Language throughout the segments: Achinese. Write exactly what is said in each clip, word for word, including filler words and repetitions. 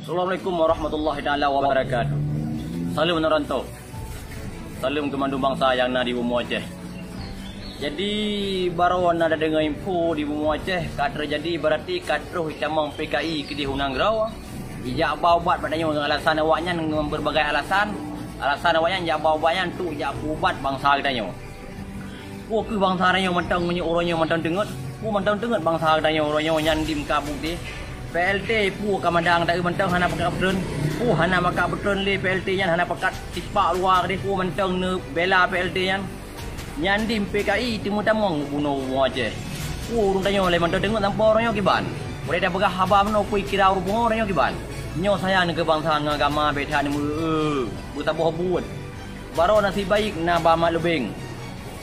Assalamualaikum warahmatullahi taala wabarakatuh. Saleuem nurantô. Saleuem keu mandum bansa nyang na di bumoe Aceh. Jadi, baroe na tadeungoe info di bumoe Aceh ka teujadi, berarti ka troh jitamong P K I keudeh u nanggroe. Jijak ba ubat bak tanyoe ngon alasan awaknyan, ngon berbagai alasan. Alasan awaknyan jak ba ubatnyan tu jak peuubat bansa geutanyoe. Peue keuh bansa tanyoe mantong meunyoe uroe nyoe mantong teungeut? Peue mantong teungeut bansa tanyoe uroe nyoe nyan dim ka bukti? P L T peue ka madang taeu mantong hana pakat beutreun? Peue hana pakat beutreun lé P L T nyan, hana pakat sipak luwa keudeh, peue mantong neubela P L T nyan? Nyan dim P K I teumeutamong bunoe bumoe Aceh. Peue ureuëng tanyoe lé mantong teungeut sampoe uroe nyoe kiban? Ulée tapeugah haba meunoe peue kira ureuëng pungo uroe nyoe kiban? Nyoe sayang keu bansa ngon agama beda neumeu beusaboh buet. Baroe nasib baik na ba mak leubeng.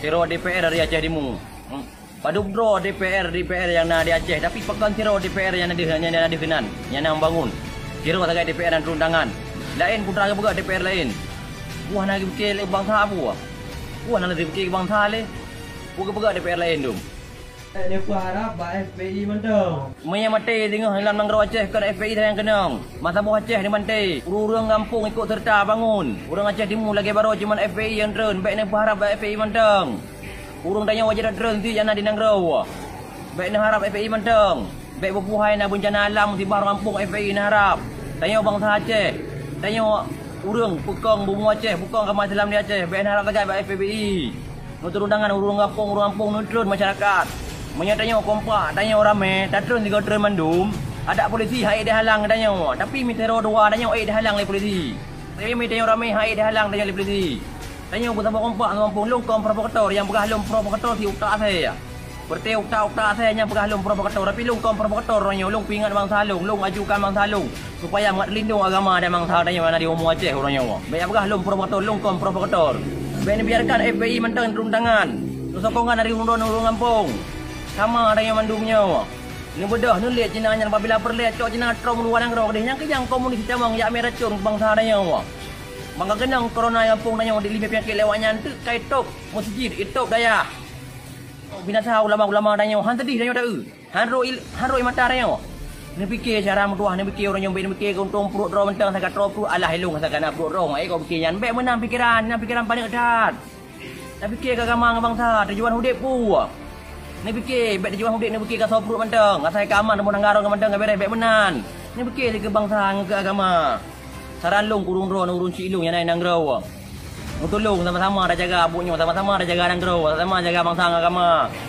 Sidroe D P R di Aceh Timu. Hmm. Padub droe D P R, D P R nyang na di Aceh, tapi pakon sidroe D P R nyang na deuh, nyang na deuh keunan, nyang na membangun. Sidroe sagai D P R nyang turun tangan. Laén putra geupeugah D P R laén. Wah na geupike lé bansa peue? Wah na geupike bansa lé. Peue geupeugah D P R laén dum? Neupeuharab bak F P I mantong. Meunyoe maté singoh lam nanggroe Aceh kon F P I sayang keunong. Masa boh Aceh neubanté, ureuëng-ureuëng gampông ikot seureuta bangun. Ureuëng Aceh Timu lagée baroe cuman F P I nyang treun, bék neupeuharab bak F P I mantong. Ureuëng tanyoe wajéb treun si nyang na di nanggroe. Bék neuharab F P I mantong. Bék beupuhai na beuncana alam musibah ureuëng gampông F P I neuharab. Tanyoe bansa Aceh. Tanyoe ureuëng peukong bumoe Aceh, peukong agama Islam di Aceh. Bék neuharab sagai bak F P I. Neuturun tangan ureuëng gampông, ureuëng gampông neutreun masyarakat. Meunyoe tanyoe kompak, tanyoe ramé, tatreun sigoe treun mandum, adak polisi han ék dihalang tanyoe. Tapi meusidroe dua tanyoe ék dihalang lé polisi. Tapi meutanyoe ramé han ék dihalang tanyoe lé polisi. Tanyoe beusaboh kompak ngon gampông, lôn kon provokator nyang peugah lôn provokator si utak asai. Berarti utak-utak asai nyang peugah lôn provokator, tapi lôn kon provokator uroe nyoe, lôn peuingat bansa lôn, lôn ajukan bansa lôn. Supaya mat lindong agama dan bansa tanyoe na di bumoe Aceh uroe nyoe. Bék peugah lôn provokator, lôn kon provokator. Bék neubiarkan F P I mantong turun tangan. Neusokongan dari ureuëng-ureuëng gampông. Sama tanyoe mandum nyoe. Neubeudôh, neuliet Cina nyan apabila peureulée cok Cina trom luwa nanggroe keudeh nyang keujang komunis tamong jak mé racun bansa tanyoe. Bangka keunong corona gampông tanyoe di lima penyakit lewat nyan teuk kai top meuseujid, itop dayah. Binasa ulama-ulama tanyoe, han seudeh tanyoe taeu. Han rhoi, han rhoi mata tanyoe. Neupike cara meutuah, neupike uroe nyoe, neupike keuntông pruet droe mantong, sagat troe pruet, alah ilong sagat na pruet droe, eh, kau pike nyan. Bék meunan pikeran, nyan pikeran paneuk that. Tapike keu agama ngon bansa, tujuan udeb peue? Neupike, bék tujuan udeb neupike keu soe pruet mantong, asai keu aman rumoh tangga droe mantong ka beres, bék meunan. Neupike keu bansa ngon keu agama. Saran lôn keu ureuëng droe, ureuëng syiek lôn nyang na nanggroe. Meutulông sama-sama tajaga buet nyoe, sama-sama tajaga nanggroe, sama-sama jaga bansa ngon agama.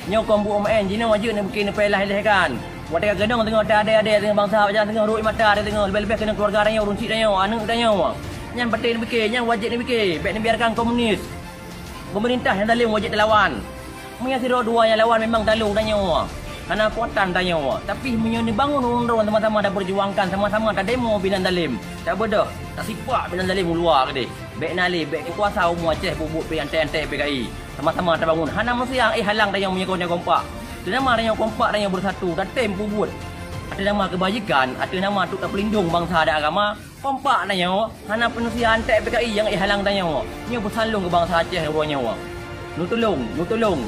Nyoe kon buet meu'en, jinoe jeuet neubukée neupeulah ilée kan. Watée ka keunong teungoh teuadée-adée teungoh bansa pajan teungoh rhot mata teungoh, leubeh-leubeh keuneuk keuluwarga tanyoe, ureuëng syiek tanyoe, aneuëk tanyoe. Nyan patéh neubukée, nyan wajéb neubukée, bék neubiarkan komunis. Peumeurintah nyang zalim wajéb talawan. Meunyoe sidroe dua nyang lawan memang talong tanyoe, hana keuwatan tanyoe. Tapi meunyoe neubangon ureuëng droe sama-sama tapeurjuangkan, sama-sama tademo binan zalim, tabeudôh, tasipak binan zalim u luwa keudeh. Bék na lé, bék keukuasa umu Aceh peubuet pih antai-antai P K I. Sama-sama tabangon, hana manusia éh halang tanyoe meunyoe kon tanyoe kompak. Ateueh nama tanyoe kompak, tanyoe beusatu, tatem peubuet. Ateueh nama keubajikan, ateueh nama untuk tapeulindong bansa dan agama, kompak tanyoe, hana manusia antek P K I nyang éh halang tanyoe. Nyoe peusan lôn keu bansa Aceh uroe nyoe. Neutulông, neutulông.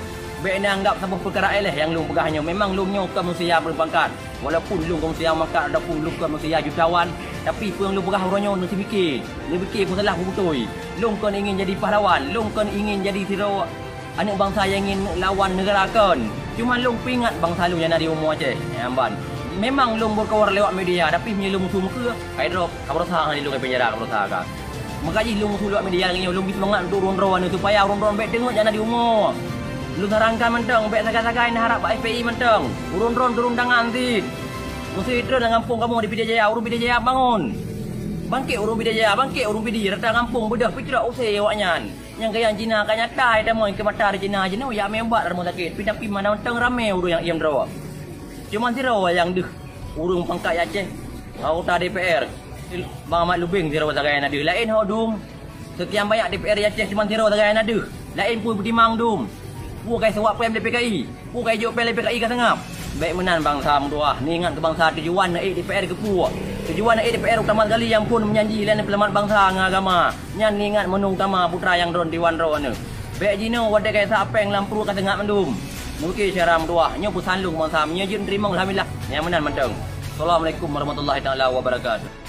Bék neuanggab saboh peukara éléh nyang lôn peugah nyoe. Memang lôn nyoe kon manusia beupangkat. Walaupun lôn kon manusia pangkat ataupun lôn kon manusia jutawan, tapi peue nyang lôn peugah uroe nyoe neuseumiké, neubikée peusalah beutôi. Lôn kon ingin jadi pahlawan, lôn kon ingin jadi sidroe aneuëk bansa nyang ingin lawan neugara kon. Cuma lôn peuingat bansa lôn nyang na di umu Aceh nyan ban. Memang lôn beukawan lewat media, tapi meunyoe lôn musu meukeue, hai droe, ka beurasa ngon lôn, ka penjara ka beurasa ka. Meuka jih lôn musu lewat media lagée nyoe, lôn bri seumangat untuk ureuëng droe nyoe supaya ureuëng droe bék teungeut nyang na di umu. Lôn sarankan mantong, bék sagai-sagai neuharab bak F P I mantong. Ureuëng droe turun tangan cit. Meuseu treun lam gampông kamoe di Pidie Jaya, ureuëng Pidie Jaya bangon. Bangkét ureuëng Pidie Jaya, bangkét ureuëng Pidie, rata gampông beudôh peucrok use awaknyan. Nyang kayang Cina ka nyata hai tamong keu mata di Cina jinoe jak meubat rumoh sakét, pi tapi mana mantong ramé ureuëng nyang iem droe. Cuman sidroe nyang deuh ureuëng pangkat Aceh, anggota D P R, Bang Ahmad Lubeng sidroe sagai na deuh. Laén ho dum, seukian banyak D P R di Aceh cuman sidroe sagai na deuh. Laén peue peutimang dum. Peue kai seuwak prem di P K I. Peue ka ijok péng lé P K I ka seungab. Bék meunan bansa meutuah, neuingat keu bansa tujuan neuék D P R keupeue. Tujuan neuék D P R utama sekali nyang phon meujanji lé neupeulamat bansa ngon agama. Nyan neuingat meunung utama putra nyang droe diwan droe nyoe. Bék jinoe watée ka isak péng lam pruet ka seungab mandum. Mungken syedara meutuah, nyoe peusan lôn bansa meunyoe jeuet neuteurimong alhamdulillah. Nyang meunan mantong. Assalamualaikum warahmatullahi taala wabarakatuh.